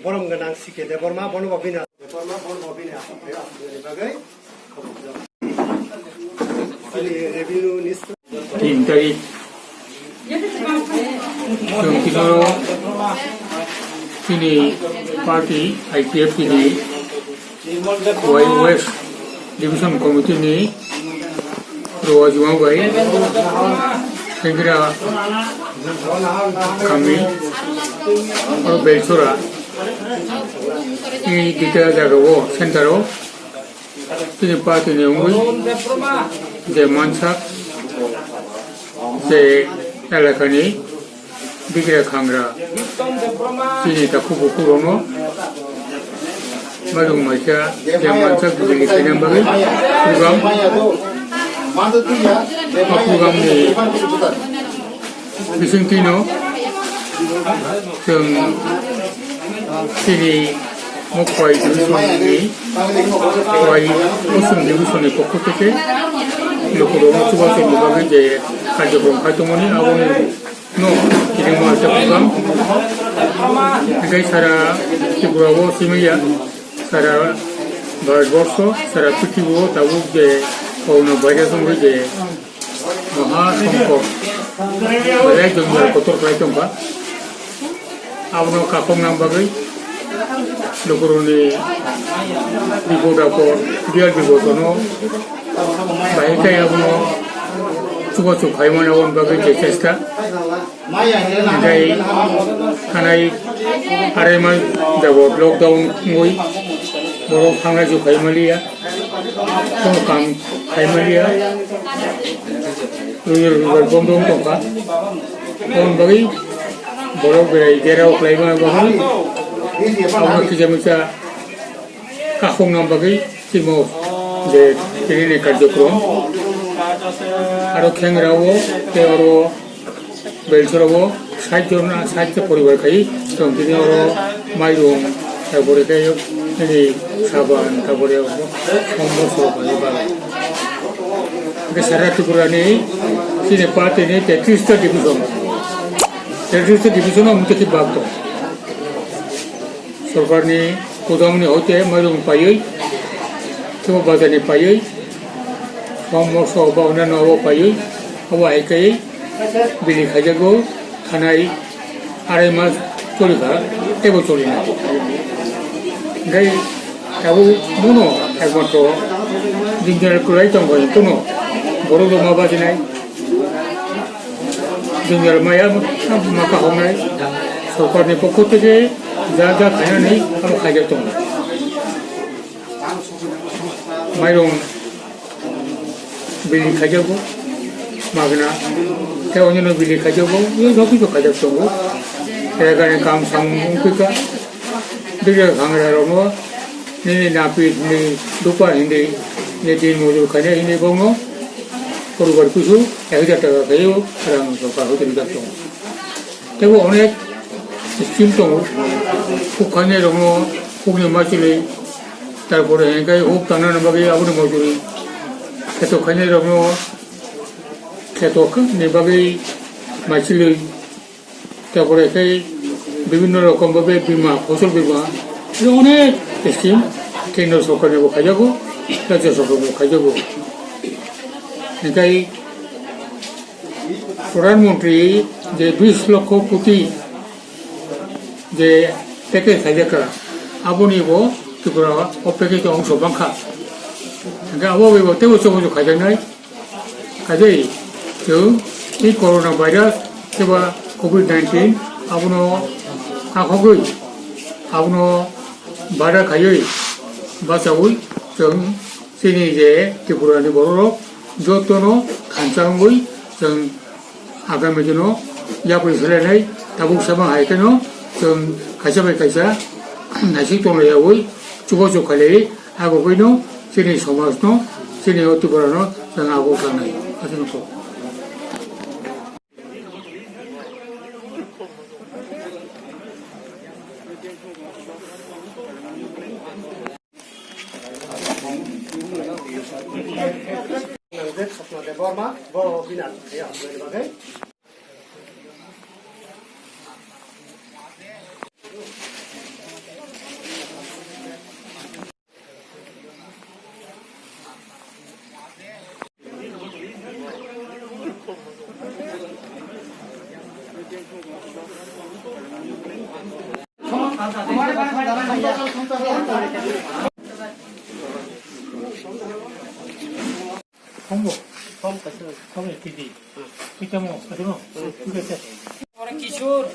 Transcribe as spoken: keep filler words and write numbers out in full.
Borom gwnang C K Debbarma, bono bo bini, Debbarma, bono bo bini aswk khaio, aswk ni bagwi. Chini revenue minister. Tin tarik. Chwng tino chini party I P F T ni Wai West Division Committee ni Rwajima bai Hengra kami o Belchora ni dita jaga o center o chini party ni wngwi je mansak je elaka ni Bigra khangra chini takhuk bukhuk rokno mairum maisa je mansak bujili khaina bagwi program, o program ni bisingtwi no chwng chini Mukhwai division ni Khwai Usung division ni pokho theke lukurokno chubachu ni bagwi je karjokrom khai tongmani aboni no, kirima se program. Hingke sara Tripura o simiya, sara Bharat borsho, sara prithibi o tabuk je corona virus wngwi je maha songkot, belai jwngjal kotor khlai tongkha. Abono kakhok nang bagwi lukurokni bipod apod, biyal bipodono bahai khe abono chubachu khaimani aboni bagwi je chesta. Hingke thanai arai mas jabo lockdown wngwi borok thangnai chu khaimaliya, kono kam khaimaliya, rujal rujal bondo wng tongkha. Aboni bagwi borok berai derao khlaima bagwi abono kisa misa kakhokna bagwi timo je tini ni karjokrom. Aro khengra o tei oro Belchora o sait jon na sait ta poribar khai tong tini oro mairum, tabore khe nini saban, tabore sombo sobo bai ba. Hingke sara Tripura ni chini party ni tetris ta division, tetris ta division o muitu bag tong. Sorkarni kudamni hoite mairum paiwi, tebo bazarni paiwi, som moso ba onano abo paiwi, abo hai kaiwi bini khaijago thanai arai mas choli kha, tebo choli na. Hingke abo bono ekmatro jwngjal kwlai tongkha, kuno borok rok ma bachinai. Jwngjal maya ma kahoknai, sorkarni pokho theke ja ja khainani abo khaijak tongo. Mairum bili khaijago magna, tei onyono bili khaijago, o joto khaijak tongo. Tei gani kam sam wngkha. Bwrwi khangrarokno nini napit hinwi, dupa hinwi, nini din mojur khainai hinwi bongno poribar kusu ek hajar taka khaio rang sorkar hoite rijak tongo. Teibo onek scheme tongo, huk khainairokno hukni maichwlwi, tarpore hwnkhai huk tangnani bagwi aboni mojuri, kheto khainairokno kheto ni bagwi maichwlwi. Tarpore khe bibhinno rokom bhabe bima, fosol bima, tei onek scheme kendro sorkarni bo khaijago, rajya sorkarni bo khaijago. Hingkhai Pradhan Mantri je bis lokho koti je package khaijaka, aboni bo Tripura o package o ongso bangkha. Hingkhe abo bai bo teibo chobachu khaijaknai. Kaijai chwng tei corona virus eba covid nineteen abono akhogwi abono bada khaiwi bachaui chwng chini je Tripura ni borok rok jotono thansa wngwi chwng agami dino yapri selainai tabuk sama hai kheno chwng kaisa bai kaisa naisik tonglayaui chubachu khailai. Abo kaino chini somajno, chini o Tripurano chwng abo tangnai. Aswk no kok. Nang je Swapna Debbarma, bo bini aswk khe hamjani bagwi. Kombo. Kom kaisa. Kom K G. Kita mo, kata mo. Kita. Orang Kishore.